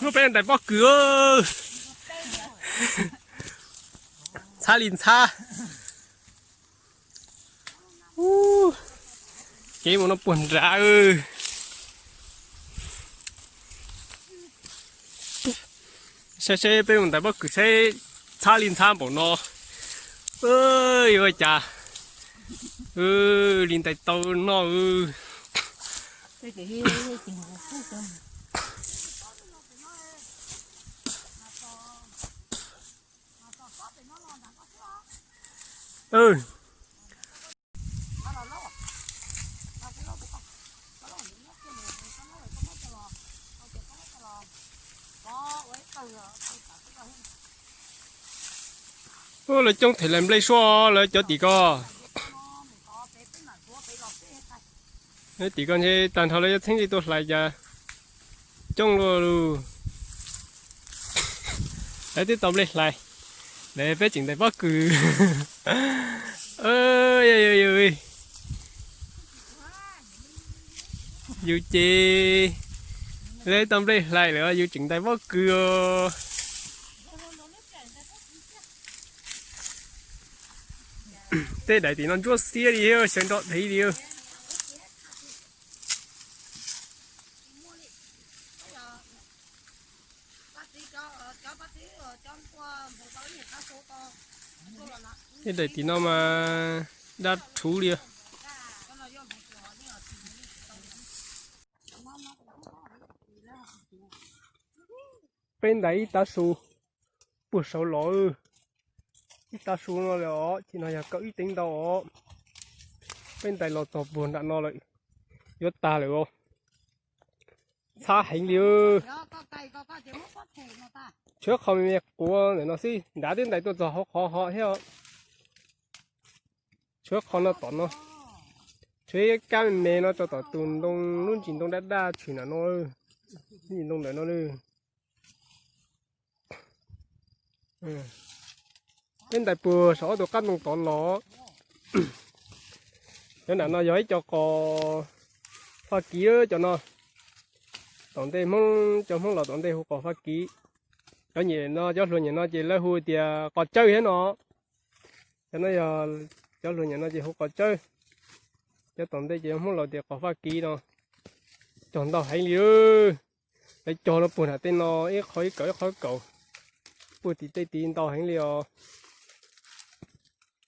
Hnub peb ntais pob kws, ntxhab li ntxhab. Kev mus no puag nrad. Saib seb peb mus ntais pob kws saib ntxhab li ntxhab npaum no. Yuav ua cas li ntais tau noj. Lawv coob them lawv nplej suab lawv cov tim ko. Tim ko ntshe tag nrho lawv yuav txheeb li tuaj hlais cas coob luaj lus. Lawv twb tau nplej hlais, lawv peb tseem ntais pob kws. Yus ces lawv tau nplej hlais lawm yus tseem ntais pob kws os. Tej daim tim no ntsuab xiab li, xyaw nro dhev li. Tej daim tim no mas dab rhuv li. Peb ntais ib tav su puag saud los. Ib tav su no lawm os, ces no yog kaum ib teev ntau os. Peb ntais los txog puag nram no lawm, yuav tag lawm os. Ntxhab heev li. Tshuav qhov me me quav ntawm no xwb, nrad twb ntais tuaj txog hauv qhov ho thiab. Tshuav qhov no tom no, tshuav ib kab me me no rau tom tus ntoo, lub ntsis ntoo daj daj tshwm nram no, lub ntsis ntoo ntawm no. Peb ntais puag saum ob tug qab ntoo tod los. Cov nram no yog ib co qos Faj Kis cov no. Tom ntej Hmoob, cov Hmoob los tom ntej hu qos Faj Kis. Cov nyuam no, cov hluas nyuam no ces lawv hu tias qos tsawb thiab no. Cov no yog cov hluas nyuam no ces hu qos tsawb. Cov tom ntej ces Hmoob los tias qos Faj Kis no. Cog ntau heev li. Lawv cog no puag nram tej no ib qho ib kaum ib qho ib kaum, puag tim tej tid ntau heev li os.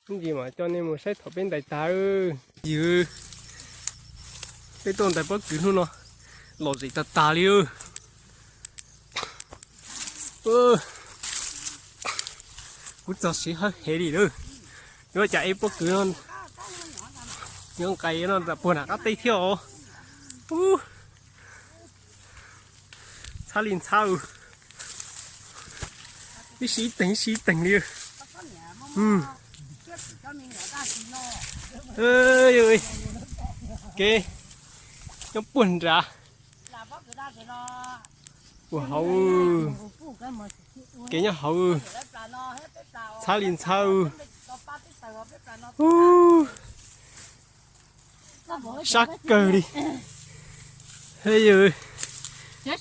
Ib ntsis mam coj nej mus saib thaum peb ntais tag. Yws, peb tuaj ntais pob kws hnub no lom zem tag tag li. Kuv txog siv hawb hev li lawm. Yuav cas ib pob kws no yuav nqaim no puag nram qab teb thiab os. Ntxhab li ntxhab, ib sij ib teeg ib sij ib teeg li. Kev nyob puag nrad, puag hauv, kev nyob hauv, ntxhab li ntxhab. Sab kawg li. Nyob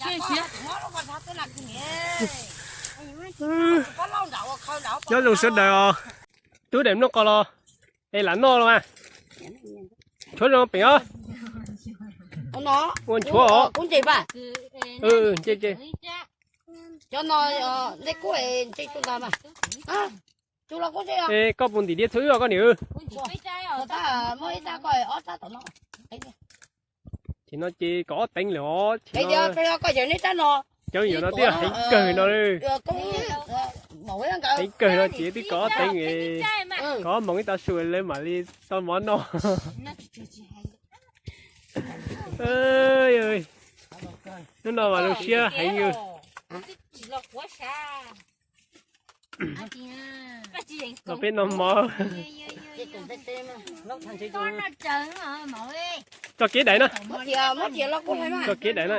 zoo sawv daws os. Tub daim nplooj qos los es lam noj los mas. Tshuav zoo peem os. Ua nchuav os. Nce, nce. Koj puas ntim diav txhua wb os koj niam? Ces no ces kaum ob teev lawm os. Cov nyuam no twb heev kawg no. Heev kawg no ces twb kaum ob teev, kaum ob moos ib tav su lawv mam li tau mov noj. Hnub no mas zoo siab heev. Los peb noj mov. Tso kev daim na. Tso kev daim na.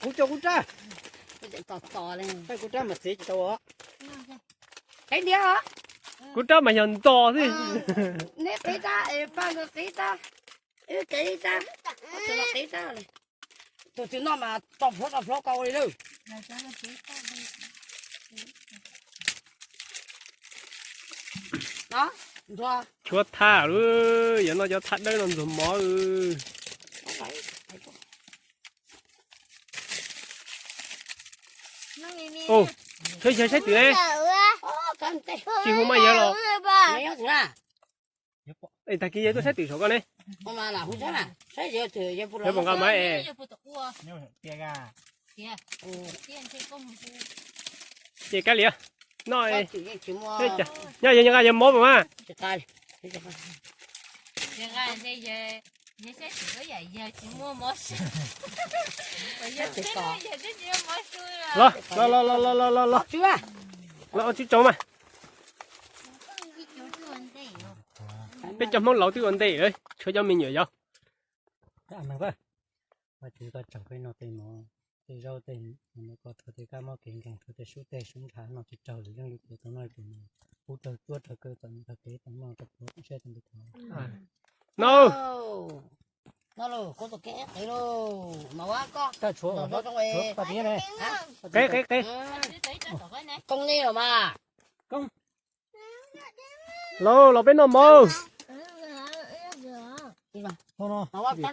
Kuv coj kuv rab, kuv rab mas txiv tsis tau os. Kuv rab mas yog nto xwb. Neb qiv rab, pab nkawd qiv rab, wb qiv rab, qiv rab. Tus twg noj mas tso plhuav tso plhuav koj ua li lawm. Tshuav thaj lawm, yuav noj cov thaj dawb no ntxuag mov. Tshuav yawg saib twm ne. Tsis hu maj yawg los. Es tag kis yawg tuaj saib twm saum koj ne. Yawg pom nqa mas es. Ces kab liam noj. Nyob yawg nqa yawg mob mas. Los los los los los los. Los ua tsib tsaus mas. Peb cov Hmoob laus twb ua ntej lawm, tshuav cov me nyuam yau. Tej zaub tej, ko rhuav tej kab mob kev nkeeg, rhuav tej sub tej sub nrhav noj tsis raug li, leej lub kev tau noj li tus no, pub raug cuab raug kaw txom nyem tag kev tau noj rau pluav siab tau ntu thov. No, no los koj tus kev qev lauj, mas ua koj, qev qev qev. Koob nej los mas. Lauj, los peb noj mov.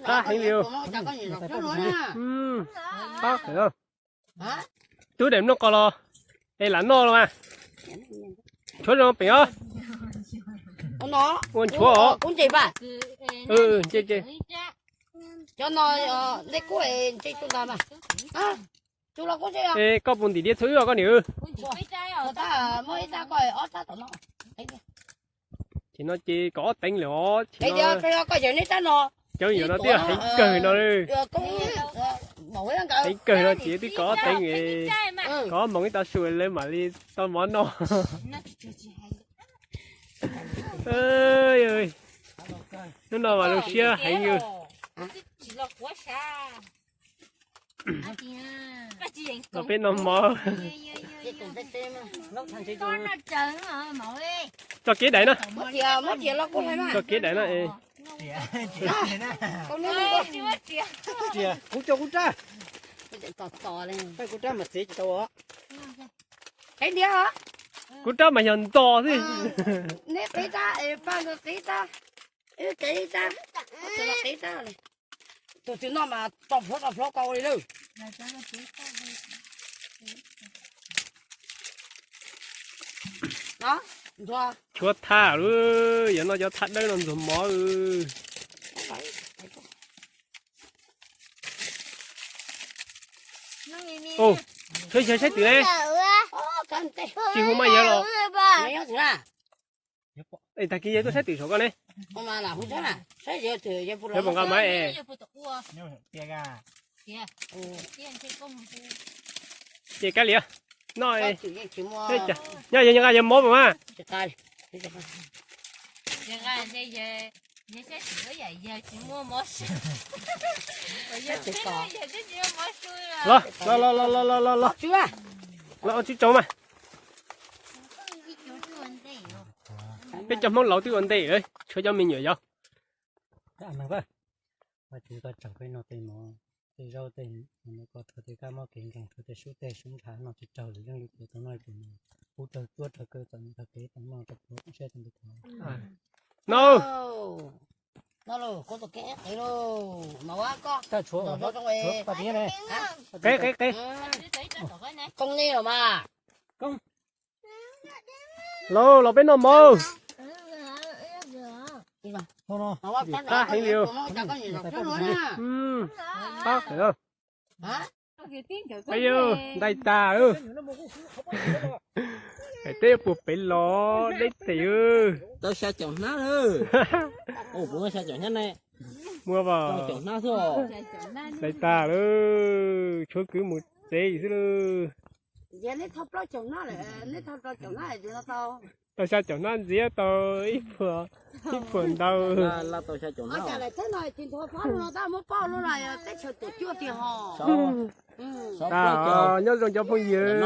Qab heev li. Qab heev. Tub daim nplooj qos los es lam noj los mas. Nchuav zoo peem os. Ua nchuav os. Nce nce. Cov no nej kuj nce tsuj ntag mas. Es koj puas ntim diav txhua wb os koj niam? Ces no ces kom ob teev lawm os. Cov me nyuam no twb yog heev kawg no. Heev kawg no ces twb kom ob teev, kom ob moos ib tau su lawv mam li tau mov noj. Hnub no mas zoo siab heev. Los peb noj mov. Tso kev daim na. Tso kev daim na es. Kuv coj kuv rab. Kuv rab mas txiv tsis tau os. Kuv rab mas yog ntxos xwb. Neb qev rab es pab nkawd qev rab. Wb qev rab. Qev rab. Tus twg noj mas tso plhuav tso plhuav koj ua li lawm. Tshuav thaj lawm, yuav noj cov thaj dawb no ntxuag mov. Tshuav yawg saib twm ne. Tsis hu maj yawg los. Es tag kis yawg tuaj saib twm saum koj ne. Yawg pom nqa mas es. Ces kab liam noj. Nyob yawg nqa yawg mob mas. Los los los los los los los. Los ua tsib tsaus mas. Peb cov Hmoob laus twb ua ntej lawm, tshuav cov me nyuam yau. Tej zaub tej, ko rhuav tej kab mob kev nkeeg, rhuav tej sub tej sub nrhav noj tsis raug li, leej lub kev tau noj li tus no, pub raug cuab raug kaw txom nyem tag kev tau noj rau pluav siab tau ntu thov. No, no los koj tus kev qev lauj, mas ua koj, qev qev qev. Koob nej los mas. Lauj, los peb noj mov. Qab heev li. Qab heev. Ntais tas. Hais teb puag pem los deb tes. Tau xya caum hnab. Muaj, ntais tas lawm, tshuav kwv mus tsev xwb lawm. Tau xya caum hnab ntxiv tau ib puas, ib puas ntau. Nyob zoo cov phooj ywg.